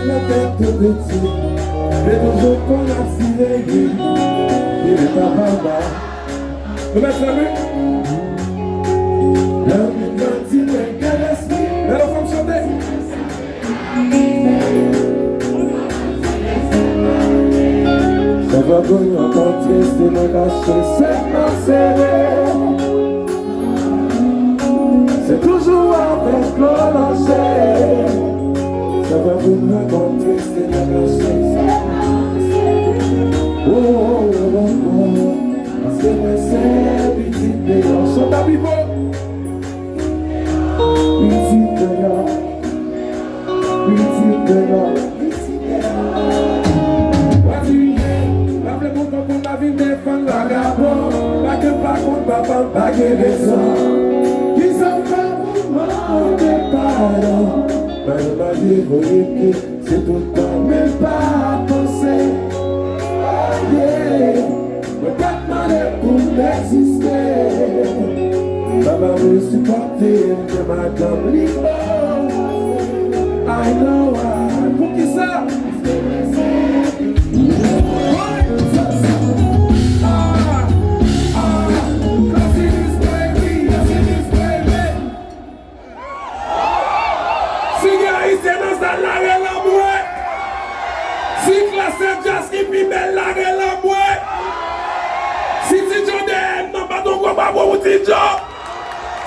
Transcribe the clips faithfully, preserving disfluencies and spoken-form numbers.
Nan tèt tou piti, men toujou konn ap siveye. Li ret anba. Nou mèt fè wi. Lè m vin grandi, mwen gen lespri. Lè nou fè m chante. Sa va pou yon kontriste nan kache se nan sere. Se toujou avèk dlo nan je. Sa va pou yon kontriste nan kache se nan sere. Oh, oh, oh, oh, oh. Paske mwen se pitit deyò. Chante, Pipo. Pitit deyò. Pitit deyò. Pitit deyò. Wa dirije, pa vle bon konprann, pa vin defann vagabon. Pa ke m pa konn papa m pa gen rezon. Kisa m fè pou mande padon? Mwen mande voye pye. Se tout tan men pa panse. Yeah. Mwen pa t mande pou m egziste. Papa mwen sipòte m, men madanm li bon. I know why. Poukisa? Ah, ah, Classy this baby, Classy this baby. Si gen Ayisyen nan sal la, rele m wè. Si Klass se djaz ki pi bèl la, rele m wè. Si Ti Djo dèyè m nan, bat yon gwo bravo pou Ti Djo.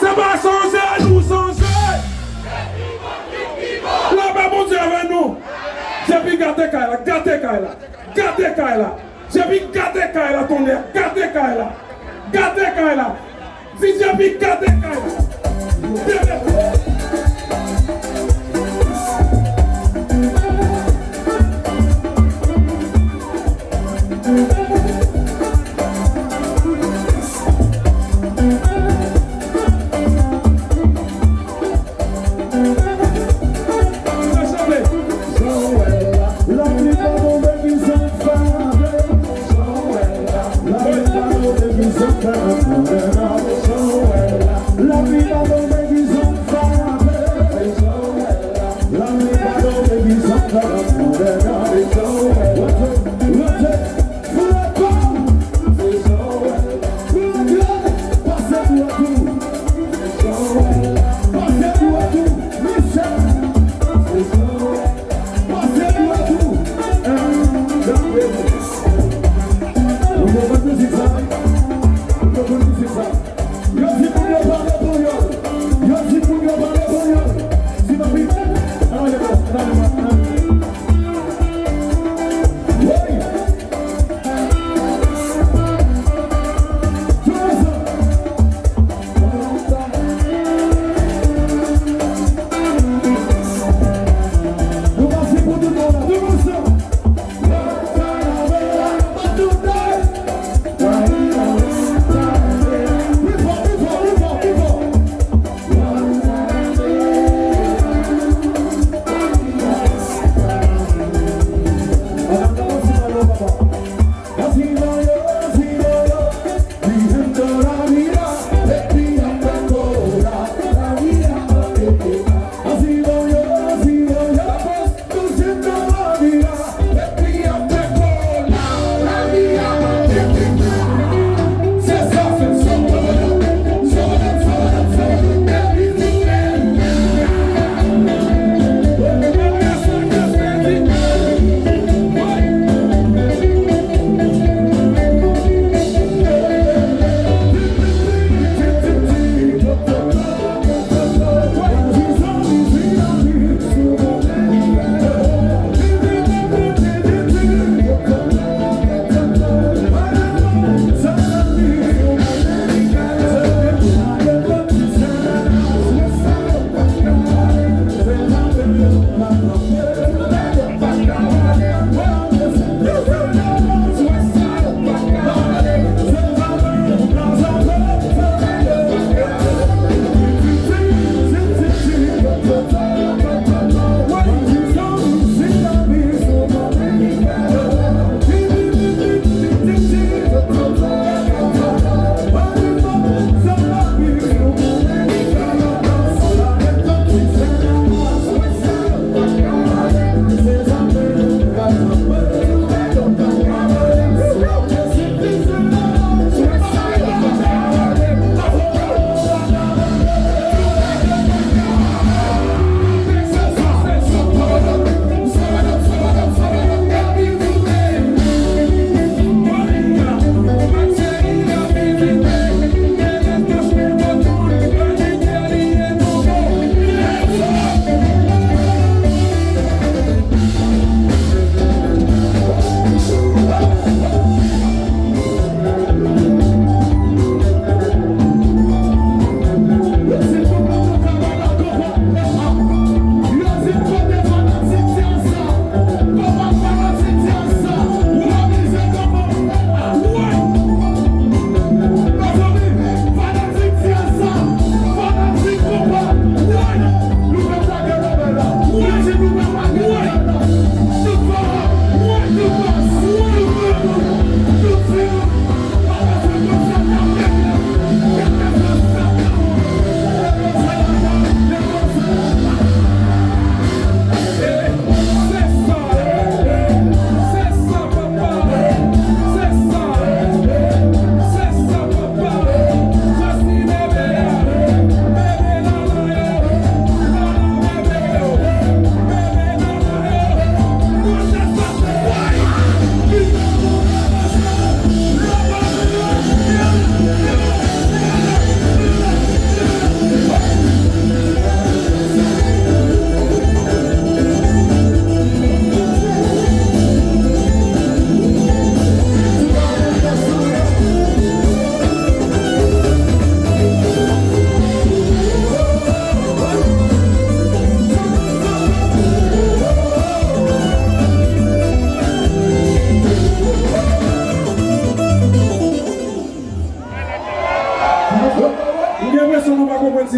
Se pa sonje, nou sonje. Lapè Bondye avè nou. Depi gate kay la, gate kay la, gate kay la. Depi gate kay la, tonnè, gate kay la. Gate kay la. Di Djepi gate kay la.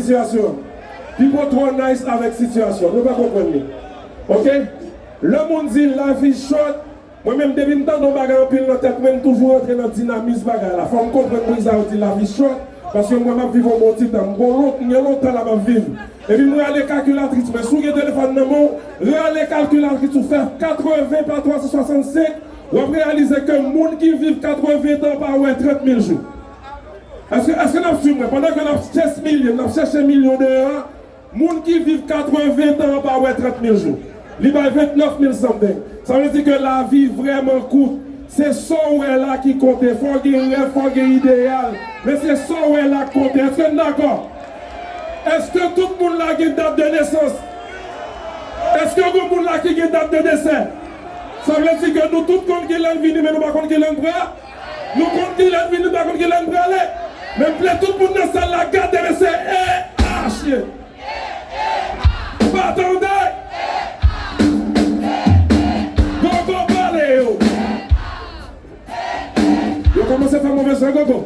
sitiyasyon an. Pipo twò nice avèk sitiyasyon an. Nou pa konprann li. Oke? Lè moun di life is short, mwen menm depi m tande yon bagay anpil nan tèt mwen, m toujou rantre nan dinamis bagay la. Fò m konprann poukisa yo di life is short, paske m wè m ap viv yon bon ti tan. M gon lon-, m gen lontan la m ap viv. Epi m rale kalkilatris mwen. Si w gen telefòn nan men w, rale kalkilatris ou fè katreven pa twa san swasannsenk, w ap reyalize ke moun ki viv katreven tan pa wè trant mil jou. Èske, èske n ap swiv mwen? Pandan ke n ap chèche milye, n ap chèche milyon deyò a, moun ki viv katreven tan an pa wè trant mil jou. Li bay vennèf mil something. Sa vle di ke lavi vrèman kout. Se sa w wè la ki konte. Fò w gen rèv, fò w gen ideyal. Men se sa w wè la ki konte. Èske n dakò? Èske tout moun la gen dat de nesans? Èske gen moun la ki gen dat de desè? Sa vle di ke nou tout konn kilè n vini, men nou pa konn kilè n pran. Nou konn kilè n vini, nou pa konn kilè n prale. Men m vle tout moun nan sal la gade mesye E A H ye. Pa tande! Gogo pale yo! Yo kòmanse fè move zwe, Gogo.